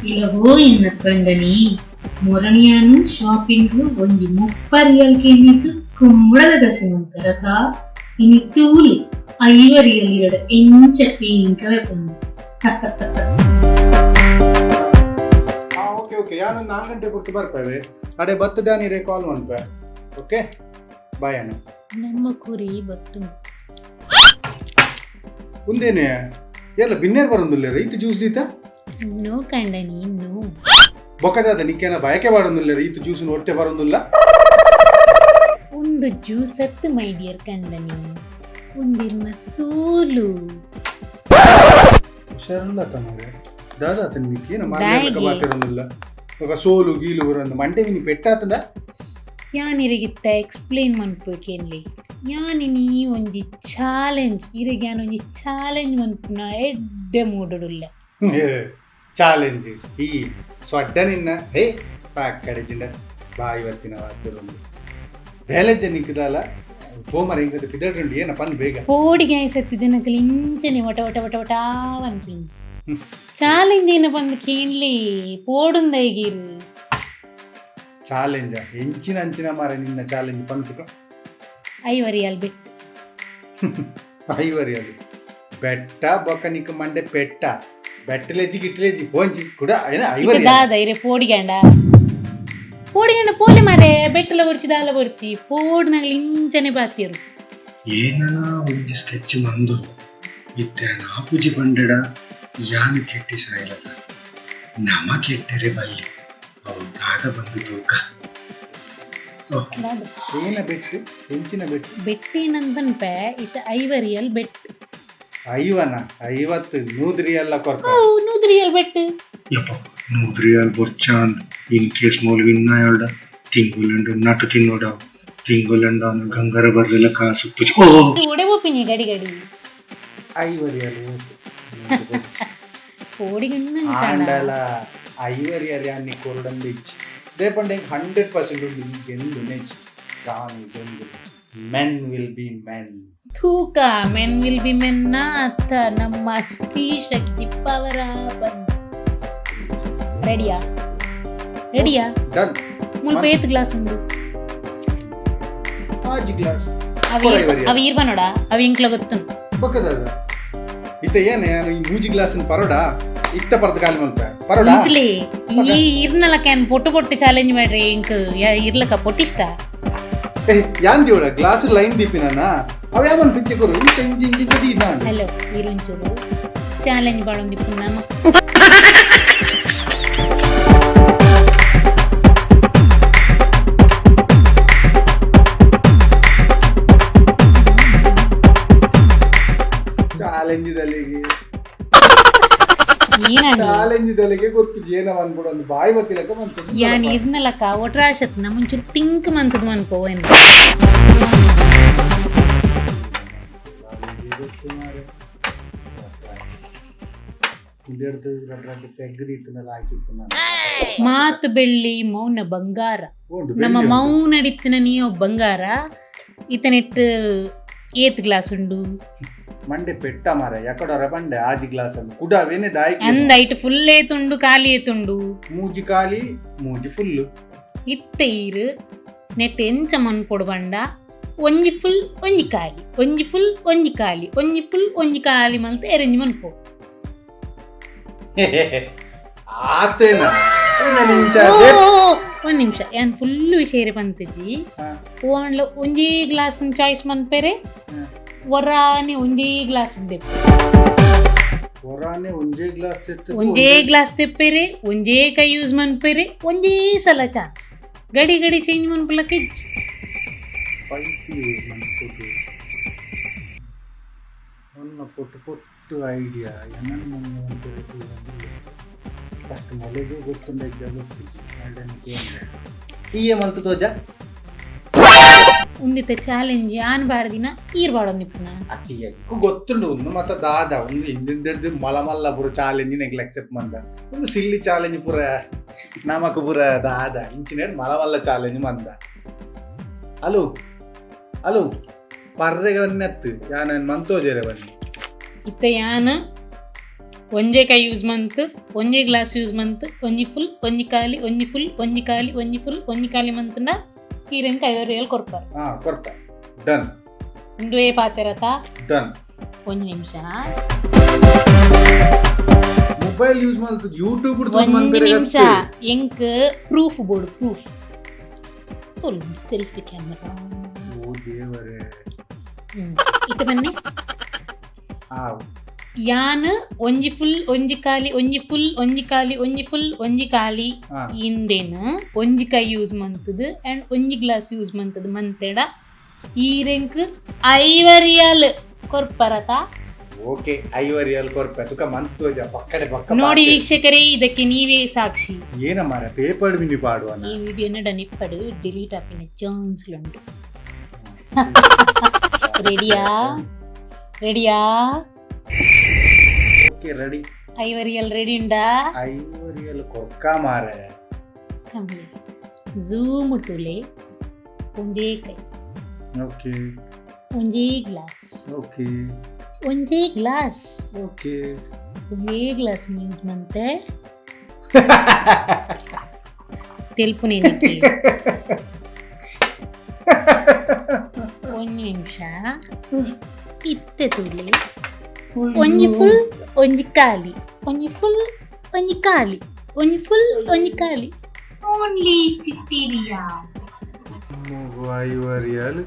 ಇಲ್ಲವೋ ಎನ್ನ ಕಂಡನಿ ಮೊರನಿಯಾನು ಶಾಪಿಂಗ್ ಒಂಜಿ 30 ರಿಯಲ್ ಕೇನಿಗ್ ಕುಂಬಳದ ಗಸೆ ಮಂತರತ ಇನಿ ತೂಲಿ 50 ರಿಯಲ್ ಇರಡ ಎಂಚ ಪೀಂಕವೆ ಪಂದು. ಹಾ, ಓಕೆ ಓಕೆ, ಯಾನು 4 ಗಂಟೆ ಪುರ್ತು ಬರ್ಪೇವೆ. ಅಡೆ ಬತ್ತು ದಾನಿರೆ ಕಾಲ್ ಮನ್ಪೆ. ಓಕೆ, ಬಾಯ್ ಅಣ್ಣ. ನಮ್ಮ ಕುರಿ ಬತ್ತು. ಉಂದೇನೆ ಎಲ್ಲ ಬಿನ್ನೇರ್ ಬರೋದಿಲ್ಲ, ರೈತ ಜ್ಯೂಸ್ ದೀತ. ನೋ ಕಂಡನಿ, ನೋ. ಬೊಕ್ಕದಾದ ನಿಕ್ಕೇನ ಬಯಕೆ ಬಾಡೊಂದಿಲ್ಲ, ರೈತ ಜ್ಯೂಸ್ ನೋಡ್ತೆ ಬರೋದಿಲ್ಲ. ಒಂದು ಜ್ಯೂಸ್ ಅತ್ತು my dear ಕಂಡನಿ, ಒಂದಿರ್ನ ಸೋಲು. ಹುಷಾರಲ್ಲ ತಮಾರೆ ದಾದಾ ಆತನ ನಿಕ್ಕೇನ ದಾಯಿಗೆ? ಬಾತಿರೋದಿಲ್ಲ. ಇವಾಗ ಸೋಲು ಗೀಲು ಬರೋದು ಮಂಡೆ ನೀನು ಪೆಟ್ಟಾತದ. ಯಾನಿರಿಗಿತ್ತ ಎಕ್ಸ್ಪ್ಲೇನ್ ಮನ್ಪುಕೇನ್ಲಿ, ಯಾನಿನಿ ಒಂಜಿ ಚಾಲೆಂಜ್ ಇರಿಗೆ, ಯಾನ್ ಒಂಜಿ ಚಾಲೆಂಜ್ ಮನ್ಪುನ ಎಡ್ಡೆ ಮೂಡುಡುಲ್ಲ. ಚಾಲೆಂಜ್ ಈ ಸೊಡ್ಡ ನಿನ್ನ. ಹೇ, ಪಾಕಡೆ ಜಿಂಡ ಬಾಯಿ ಬತ್ತಿನ ವಾತಿರೊಂದು ಬೇಲೆಜ್ಜ ನಿಕ್ಕದಲ್ಲ ಹೋಮರ ಹಿಂಗದ ಪಿದಡ್ರಂಡು ಏನ ಪನ್ ಬೇಗ. ಕೋಡಿಗೆ ಸತ್ತು ಜನಕ್ಕಲು ಇಂಚನೆ ವಟ ವಟ ವಟ ವಟ ಅನ್ಪಿನಿ. ಚಾಲೆಂಜ್ ಏನ ಬಂದು ಕೇನ್ಲಿ, ಪೋಡುಂದೈಗಿರು. ಚಾಲೆಂಜ ಎಂಚಿನ ಅಂಚಿನ ಮಾರ ನಿನ್ನ ಚಾಲೆಂಜ್ ಪನ್ಪುಕ. ಐವರಿಯಲ್ ಬಿಟ್ಟು. ಐವರಿ ಅದು ಬೆಟ್ಟ ಬೊಕ್ಕ ನಿಕ್ಕ ಮಂಡೆ ಪೆಟ್ಟ ಬೆಟ್ಟಲೇಜಿ ಗಿಟ್ಟಲೇಜಿ ಪೋಂಜಿ ಕೂಡ ಏನ ಐವರಿ. ದಾದ ಇರೆ ಪೋಡಿಗಂಡ ಪೋಡಿಗಂಡ ಪೋಲೆ ಮಾರೆ, ಬೆಟ್ಟಲ ಬೊರ್ಚಿ ದಾಲ ಬೊರ್ಚಿ ಪೋಡ್ ನಗಲು ಇಂಚನೆ ಬಾತಿಯರು. ಏನನ ಒಂಜಿ ಸ್ಕೆಚ್ ಮಂದು ಇತ್ತೆ ನಾಪುಜಿ ಬಂಡೆಡ ಯಾನು ಕೆಟ್ಟಿ ಸಾಯ್ಲಕ ನಮ ಕೆಟ್ಟರೆ ಬಲ್ಲಿ ಅವು ದಾದ ಬಂದು ತೂಕ. ದಾದ? ಏನ ಬೆಟ್ಟು, ಎಂಚಿನ ಬೆಟ್ಟು? ಬೆಟ್ಟೇನಂದ್ ಪನ್ಪೆ, ಇತ್ತ ಐವರಿಯಲ್ ಬೆಟ್ಟು. ಐವನ 50 ನೂದ್ರಿ ಎಲ್ಲ ಕೊರ್ಪ. ಓ, ನೂದ್ರಿಯಲ್ ಬೆಟ್ಟು. ಯಪ್ಪ, ನೂದ್ರಿಯಾಲ್ ಬೊರ್ಚಾನ್ ಇನ್ ಕೇಸ್ ಮೌಲ್ ವಿನ್ನ ಹೇಳ್ಡ ತಿಂಗುಲಂಡು ನಟು ತಿನ್ನೋಡ ತಿಂಗುಲಂಡ ಗಂಗರ ಬರ್ದೆಲ್ಲ ಕಾಸು ಪುಜಿ ಓ. ಒಡೆ ಬೋಪಿನಿ ಗಡಿ ಗಡಿ. ಐವರಿ ಅಲ್ಲಿ ಓತು. ಪೋಡಿಗಂಡ. ಆಂಡಲ ಐವರಿ ಅಲ್ಲಿ ಅನ್ನಿ ಕೊರಡಂದು ಇಚ್ಚಿ ದೇಪಂಡೆ 100% ಉಂಡು. ಈ ಗೆಂದು ನೆಚ್ಚಿ ತಾನು ಗೆಂದು. ಮೆನ್ will be men. ತೂಕ ಮೆನ್ will be men ಅತ್ತ ನಮ್ಮ ಸ್ತ್ರೀ ಶಕ್ತಿ ಪವರ ಬಂದ್. ರೆಡಿಯಾ, ರೆಡಿಯಾ? ಡನ್. ಮುಲ್ಪ ಏತ್ ಗ್ಲಾಸ್ ಉಂಡು? ಆಜಿ ಗ್ಲಾಸ್. ಅవి ಅವಿ ಇರ್ಬನೋಡ, ಅವಿ ಇಂಕ್ಲ ಗೊತ್ತುಂಡು. ಬೊಕ್ಕದ ಇತ್ತ ಏನ ಯಾನು ಈ ಮೂಜಿ ಗ್ಲಾಸ್ ಪರೋಡ ಇತ್ತ ಪರ್ದ ಖಾಲಿ ಮಲ್ಪ ಪರೋಡ. ಉಂತ್ಲಿ ಈ ಇರ್ನಲ can ಪೊಟ್ಟು ಪೊಟ್ಟು ಚಾಲೆಂಜ್ ಮಾಡ್ರಿ, ಇಂಕ್ ಇರ್ಲಕ ಪೊಟ್ಟಿಷ್ಟ. ಏ, ಯಾನ್ ದಿವಡ ಗ್ಲಾಸ್ ಲೈನ್ ದೀಪಿನ ಅವ ಯಾಮನ್ ಪಿಚ್ಚೆ ಕೊರು ಇಂಚ ಇಂಚ ಇಂಚ ಇಂಚ ದೀನಾಂಡು. ಹಲೋ, ಈರೊಂಚೂರು ಚಾಲೆಂಜ್ ಬಾಡೊಂದಿಪ್ಪು ನಮ್ಮ. ಚಾಲೆಂಜ್ ದಲಿಗೆ. ಏನಂడి? ಚಾಲೆಂಜ್ ದಲಿಗೆ ಗೊತ್ತು ಏನ ಅನ್ಬಿಡು ಒಂದು ಬಾಯಿ ಬತ್ತಿಲಕ ಬಂತು. ಯಾನ್ ಇರ್ನಲಕ ಒಟ್ರಾಶತ್ ನಮ್ಮೊಂಚೂರು ತಿಂಕ್ ಮಂತದ ಮನ್ಪೋ ಏನು? ಕುಂದೇಡ್ದು ರಡ್ ರಡ್ ಪೆಗ್ ದೀತನಲ್ಲ ಹಾಕಿತ್ತು ನಾನು. ಮಾತು ಬೆಳ್ಳಿ, ಮೌನ ಬಂಗಾರ. ಉಂಡು. ನಮ್ಮ ಬೆಳ್ಳಿ ಉಂಡು. ಮೌನ ಅಡಿತ್ತಿನ ನೀಯೋ ಬಂಗಾರ. ಇತನೆಟ್ ಏತ್ ಗ್ಲಾಸ್ ಉಂಡು? ಮಂಡೆ ಪೆಟ್ಟ ಮಾರ, ಎಕಡೊರ ಬಂಡೆ ಆಜಿ ಗ್ಲಾಸ್ ಅನ್ನು ಕುಡವೇನೆ ದಾಯಿ. ಅಂದ ಐಟ್ ಫುಲ್ ಏತುಂಡು, ಖಾಲಿ ಏತುಂಡು? ಮೂಜಿ ಖಾಲಿ, ಮೂಜಿ ಫುಲ್. ಇತ್ತೆ ಈರು ನೆಟ್ ಎಂಚ ಮನ್ಪೊಡು ಬಂಡ, ಒಂಜಿ ಫುಲ್ ಒಂಜಿ ಖಾಲಿ, ಒಂಜಿ ಫುಲ್ ಒಂಜಿ ಖಾಲಿ, ಒಂಜಿ ಫುಲ್ ಒಂಜಿ ಖಾಲಿ ಮಲ್ತ್ ಅರೇಂಜ್ ಮನ್ಪೊ. ಆತೇನ ನಿಂಚ. ಓ, ಒಂದ್ ನಿಮಿಷ, ಯಾನ್ ಫುಲ್ ವಿಷಯ ಪಂತಜಿ. ಓಂಡ್ಲ ಒಂಜಿ ಗ್ಲಾಸ್ ಚಾಯ್ಸ್ ಮನ್ಪೆರೆ, ಒರಾನೆ ಒಂಜಿ ಗ್ಲಾಸ್ ದೆಪ್ಪು. ಹೊರಾನೆ ಒಂಜೇ ಗ್ಲಾಸ್ ತೆತ್ತು. ಒಂಜೇ ಗ್ಲಾಸ್ ತೆಪ್ಪೆರೆ, ಒಂಜೇ ಕೈ ಯೂಸ್ ಮನ್ಪೆರೆ, ಒಂಜೇ ಸಲ ಚಾನ್ಸ್. ಗಡಿ ಗಡಿ ಚೇಂಜ್ ಮನ್ಪುಲಕ್ಕ ಇಜ್ಜಿ. ಪೈಪ್ ಯೂಸ್ ಮನ್ಪುದು ಒನ್ನ ಪೊಟ್ಟು ಪೊಟ್ಟು ಐಡಿಯಾ ಏನನ್ನು ಮೊನ್ನೆ ಫಸ್ಟ್ ಮೊಲೆಗೂ ಗೊತ್ತುಂಡ ಇಜ್ಜ ಗೊತ್ತಿಜ್ಜಿ. ಈ ಮಲ್ತು ತೋಜ. ಉಂದಿತ್ತ ಚಾಲೆಂಜ್ ಯಾನ್ ಬಾರದಿನ ಈರ್ ಬಾಡೊಂದಿಪ್ಪುನ. ಅತಿ ಎಕ್ಕು ಗೊತ್ತುಂಡು ಒಂದು ಮತ್ತ ದಾದ ಒಂದು ಹಿಂದಿಂದೆಡ್ದು ಮಲ ಮಲ್ಲ ಪೂರ ಚಾಲೆಂಜ್ ನೆಗ್ಲ ಅಕ್ಸೆಪ್ಟ್ ಮಂದ. ಒಂದು ಸಿಲ್ಲಿ ಚಾಲೆಂಜ್ ಪೂರ ನಮಕ್ ಪೂರ ದಾದ ಇಂಚಿನ ಮಲ ಮಲ್ಲ ಚಾಲೆಂಜ್ ಮಂದ. Hello hello. ಪರ್ರೆಗೆ ಬನ್ನಿ ಯಾನ್ ಮಂತೋಜೆರೆ ಬನ್ನಿ. ಇತ್ತೆ ಯಾನ್ ಒಂಜೆ ಕೈ ಯೂಸ್ ಮಂತ್, ಒಂಜೆ ಗ್ಲಾಸ್ ಯೂಸ್ ಮಂತ್, ಒಂಜಿ ಫುಲ್ ಒಂಜಿ ಖಾಲಿ, ಒಂಜಿ ಫುಲ್ ಒಂಜಿ ಖಾಲಿ, ಒಂಜಿ ಫುಲ್ ಒಂಜಿ ಖಾಲಿ ಮಂತ್ನ ಈರೆಂಕ್ 50 ರಿಯಲ್ ಕೊರ್ಪಾರ. ಹಾ, ಕೊರ್ಪ, ಡನ್. ಉಂದುವೇ ಪಾತೆರತ? ಡನ್. ಒಂಜಿ ನಿಮಿಷ. ಮೊಬೈಲ್ ಯೂಸ್ ಮಲ್ತು ಯೂಟ್ಯೂಬ್. ಒಂಜಿ ನಿಮಿಷ, ಎಂಕ್ proof board, proof, full selfie camera. ಓ ದೇವರೇ! ಇತ್ತೆ ಬನ್ನಿ. ಆ. ಯಾನ್ ಒಂಜಿ ಫುಲ್ ಒಂಜಿ ಖಾಲಿ, ಒಂಜಿ ಫುಲ್ ಒಂಜಿ ಖಾಲಿ, ಒಂಜಿ ಫುಲ್ ಒಂಜಿ ಖಾಲಿ ಇಂದೇನ್ ಒಂಜಿ ಕೈ ಯೂಸ್ ಮಂತದು ಅಂಡ್ ಒಂಜಿ ಗ್ಲಾಸ್ ಯೂಸ್ ಮಂತದು ಮಂತೆಡ ಈರೆಂಕ್ 50 ರಿಯಲ್ ಕೊರ್ಪರತ? ಓಕೆ, 50 ರಿಯಲ್ ಕೊರ್ಪೆ. ತುಕ ಮಂತ್ ತೋಜ ಪಕ್ಕಡೆ ಪಕ್ಕ. ನೋಡಿ ವೀಕ್ಷಕರೇ, ಇದಕ್ಕೆ ನೀವೇ ಸಾಕ್ಷಿ. ಏನ ಮಾರ, ಪೇಪರ್ ಮಿನಿ ಪಾಡುವನ? ಈ ವಿಡಿಯೋನ ಡನಿಪ್ಪಡು ಡಿಲೀಟ್ ಆಪಿನ ಚಾನ್ಸ್ ಉಂಟು. ರೆಡಿಯಾ? ರೆಡಿಯಾ? Okay, ready. 50 ರಿಯಲ್ ರೆಡಿ ಉಂಡಾ? 50 ರಿಯಲ್ ಕೊರ್ಕ ಮಾರೆ. ಕಮ್ಮಿ ಝೂಮ್ ತೂಲೆ, ಒಂಜೇ ಕೈ. ಓಕೆ. ಒಂಜೇ ಗ್ಲಾಸ್. ಓಕೆ. ಒಂಜೇ ಗ್ಲಾಸ್. ಓಕೆ. ಒಂಜೇ ಗ್ಲಾಸ್ ಯೂಸ್ ಮಂತೆ ತೆಲ್ಪುನೇನಕ್ಕೆ. ಒಂಜಿ ನಿಮಿಷ, ಇತ್ತೆ ತೂಲೆ, ಒಂಜಿ ಫುಲ್ ಒಂಜಿ ಖಾಲಿ, ಒಂಜಿ ಫುಲ್ ಒಂಜಿ ಖಾಲಿ, ಒಂಜಿ ಫುಲ್ ಒಂಜಿ ಖಾಲಿ, ಓನ್ಲಿ 50 ರಿಯಾಲ್. 50 ರಿಯಲ್.